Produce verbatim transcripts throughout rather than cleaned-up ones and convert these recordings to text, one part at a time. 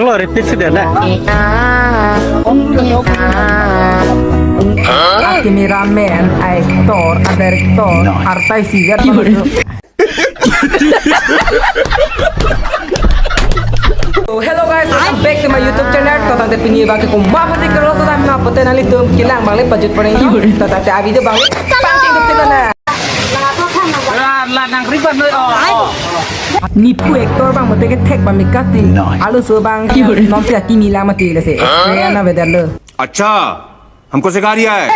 Lo repeat sudah na. A cameraman, a actor, a director, artai sigat. So, hello guys, welcome back to my YouTube channel. To tangte pini abang ke komat pajut kalo so dam na pote nanglitum kelang abang le pajut pon nang. To tangte a video abang le pangting duk tita na. Ra la nang riban noi, oh, oh. Nephu actor abang mate kethek abang me kati. Nice. Alo so abang non si akimi lang mati lasi. Experience avedet lo. अच्छा, हमको सिखा रिया है।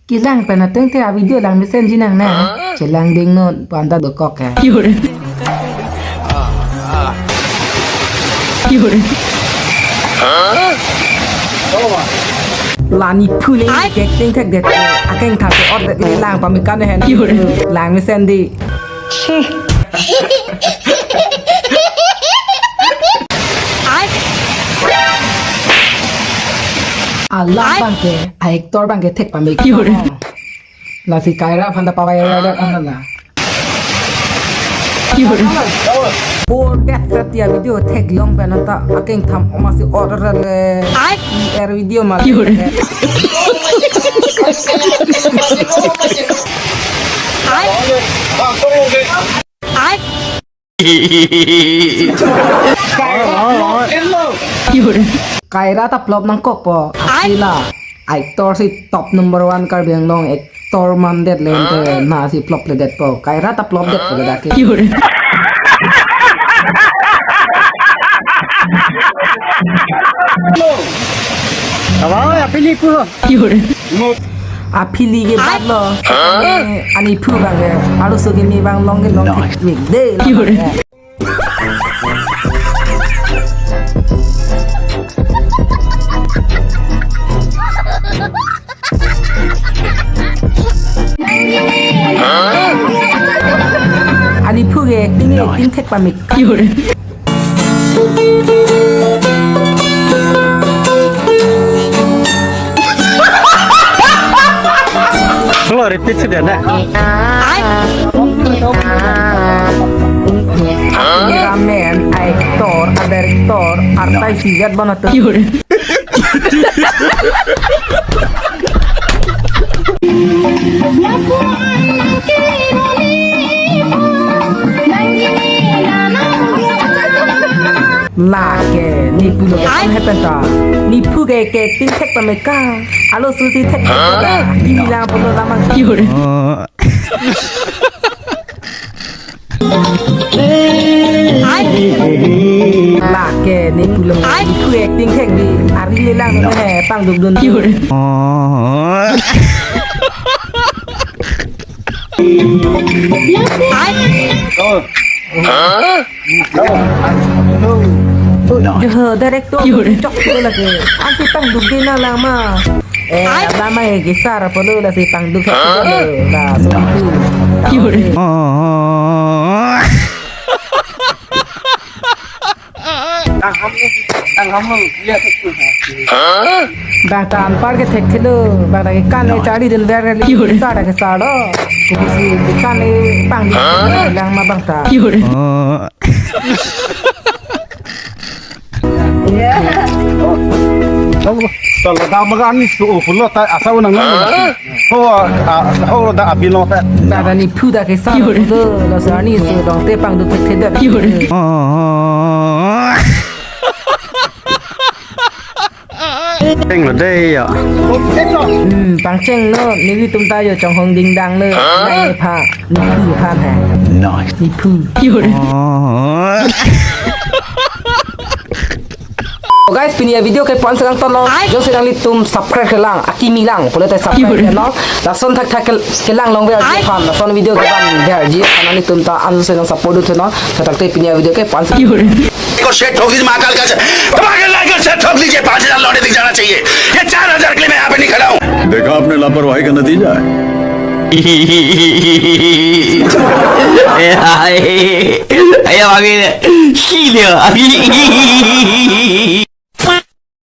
Kelang pen ateng te a video lang mesen jinang na. Chelang ding non panda dokok ke. La Nephu le ke acting thekdet. Akeng thak ke ot det le lang pamikan hen. Lang mesen di. Alang abang ke, a actor abang ke thek pamik. Lasi kaira aphan ta pavai ra ra aphan ta. Por det sat ya video theklong pen ta akeng tham oma si order le. Air video mal. Kaira ta flop nangkokpo. Ai. Asila actor si top number one Karbi Anglong actor mandet le ente na si flop ledetpo. Kaira ta flop detpo ke dak ke. Awa, apili pu. Aphili ke bat lo. Ani phu abang ke. Aro so ke mi abang long ke long. Nice. Mik de. Ani phu ke acting, acting thek pamik. Lo repeat sudah na. Cameraman, actor, director, artai sigat bon atum. Lake, Nephu lo kan hepen ta. Nephu ke ke acting thek pamik ka. Alo susi thek pamik ka. Kimi lang pulo lamang. Lake Nephu lo. Nephu acting thek di. Ari le lang ne pangdukdun. Ai. Hah? Hah? Yo, director chok tu lagi. Ansi pangduk di na lama. Eh, lama eh, kisar pulo lasi pangduk. Hah? Lah, so itu. Tang ham, tang ham, iya tu. Hah? Bang ta anpar ke thekthelo, bang ta ke kan le charli dun ber le, sar ke sar lo. Kubusi ke kan le pang di, hah? Lang ma bang ta. Kalau dah makan ni su pulo ta asa unang nang. Hah? Ho, ah, ho da apilo ta. Bang ta Nephu ta ke sar lo, lo sar ni su dong te pangduk thekthedet. Cheng lo dei ya. Hmm, pangcheng lo, netum ta yo chonghong dingdang lo. Hah? Nai pha, Nephu pha hai. Nice. Nephu. Oh. Oh, guys, pini avideo ke pon selang tolo. Jongsi nanglitum subscribe kelang, akimi lang, pulote subscribe kelang. Lason thakthak ke, kelang longver ji aphan, lason video kelang ver ji aphan nanglitum ta ansi nang support dun thunon. Tangte pini avideo ke pon selang. को शेर ठोक दीजिए महाकाल का शेर। दबा के लाइक और शेर ठोक दीजिए, पाँच हज़ार लौटे दिख जाना चाहिए। ये चार हज़ार के लिए मैं यहाँ पे नहीं खड़ा हूँ। देखा आपने लापरवाही का नतीजा है। Ayo, ayo, ayo, ayo, ayo.